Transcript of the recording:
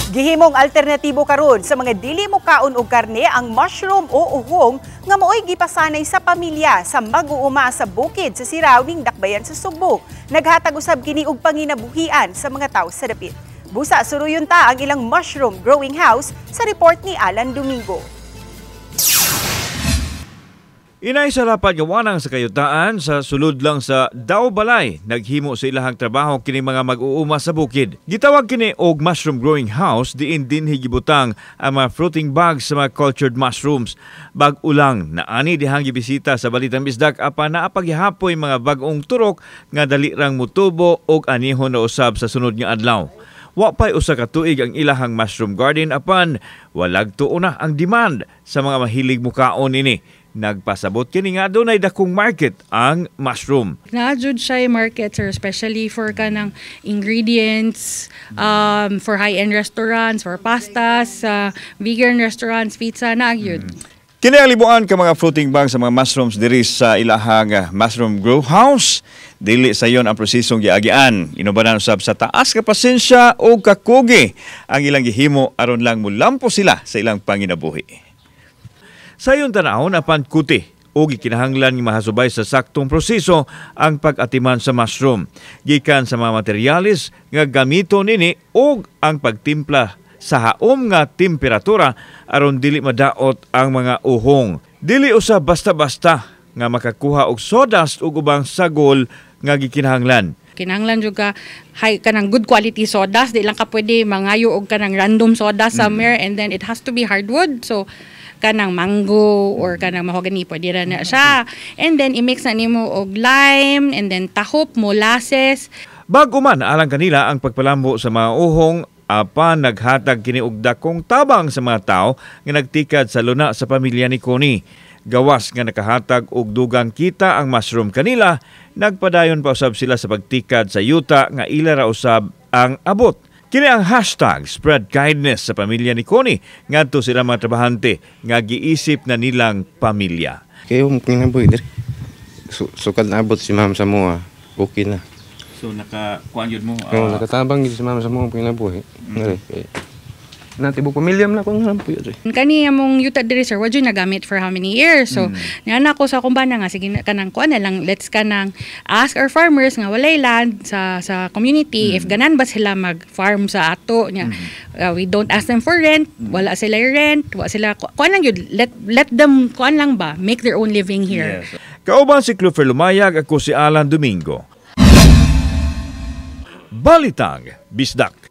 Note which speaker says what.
Speaker 1: Gihimong alternatibo karon sa mga dili mokaon og karne ang mushroom o uhong nga maoy gipasanay sa pamilya sa mag-uuma sa bukid sa Sirao ning Dakbayan sa Sugbo. Naghatag usab kini og panginabuhian sa mga tawo sa dapit. Busa suruyon ta ang ilang mushroom growing house sa report ni Alan Domingo.
Speaker 2: Inay sa lapad nga wanang sa kayutaan sa sulod lang sa Daw Balay, naghimo sa ilahang trabaho kini mga mag-uuma sa bukid. Gitawag kini og mushroom growing house diin dinhi gibutang ang mga fruiting bags sa mga cultured mushrooms. Bag-o lang na ani dihang gibisita sa Balitang Bisdak, apan naa pa gihapoy mga bag-ong turok nga dali rang mutubo og anihon na usab sa sunod nga adlaw. Wa pa'y usa ka tuig ang ilahang mushroom garden, apan walag tuo na ang demand sa mga mahilig mukaon ini. Nagpasabot kini nga adunay dakong market ang mushroom.
Speaker 3: Naa jud siya market, sir, especially for kanang ingredients for high-end restaurants, for pastas, vegan restaurants, pizza na gyud.
Speaker 2: Kini ang libuan ka mga fruiting bags sa mga mushrooms diri sa ilahang mushroom grow house. Dili sayon ang prosesong giagian. Inubanan usab sa taas ka pasensya o kakugi ang ilang gihimo aron lang mulampo sila sa ilang panginabuhi. Sayon tanawon apan kuti o gikinahanglan nga mahasubay sa saktong proseso ang pag-atiman sa mushroom. Gikan sa mga materyales nga gamito nini og ang pagtimpla sa haom nga temperatura aron dili madaot ang mga uhong. Dili usa basta-basta nga makakuha og sawdust ug ubang sagol nga gikinahanglan.
Speaker 3: Kinahanglan jud ka high kanang good quality sawdust, di lang ka pwede mangayo og kanang random sawdust somewhere, and then it has to be hardwood. So kanang mango or kanang mahogany, pwede ra na siya. And then i-mix na nimo og lime and then tahop, molasses.
Speaker 2: Bago man alang kanila ang pagpalambo sa mga uhong, apan naghatag kini og dakong tabang sa mga tao nga nagtikad sa luna sa pamilya ni Connie. Gawas nga nakahatag og dugang kita ang mushroom kanila, nagpadayon pa usab sila sa pagtikad sa yuta nga ila ra usab ang abot. Kini ang #SpreadKindness sa pamilya ni Connie ngadto sila mga trabahante nga giisip na nilang pamilya.
Speaker 4: Kayo kinabuhi diri. Sukad naabot si ma'am sa mua, okay na.
Speaker 2: So naka kuan yun mo?
Speaker 4: Oo, nakatabang gid si ma'am sa mua kinabuhi. Diri kay na tibok pamilya man ako nga puyo diri.
Speaker 3: Kani among yuta diri, sir, wa jud nagamit for how many years. So niana ko sa akong bana nga sige na, kanang kuan na lang, let's kanang ask our farmers nga walay land sa community if ganan ba sila mag-farm sa ato nya. We don't ask them for rent, wala sila rent, wa sila kuan lang yun, let them kuan lang ba, make their own living here.
Speaker 2: Yes. Kauban si Clufer Lumayag, ako si Alan Domingo. Balitang Bisdak.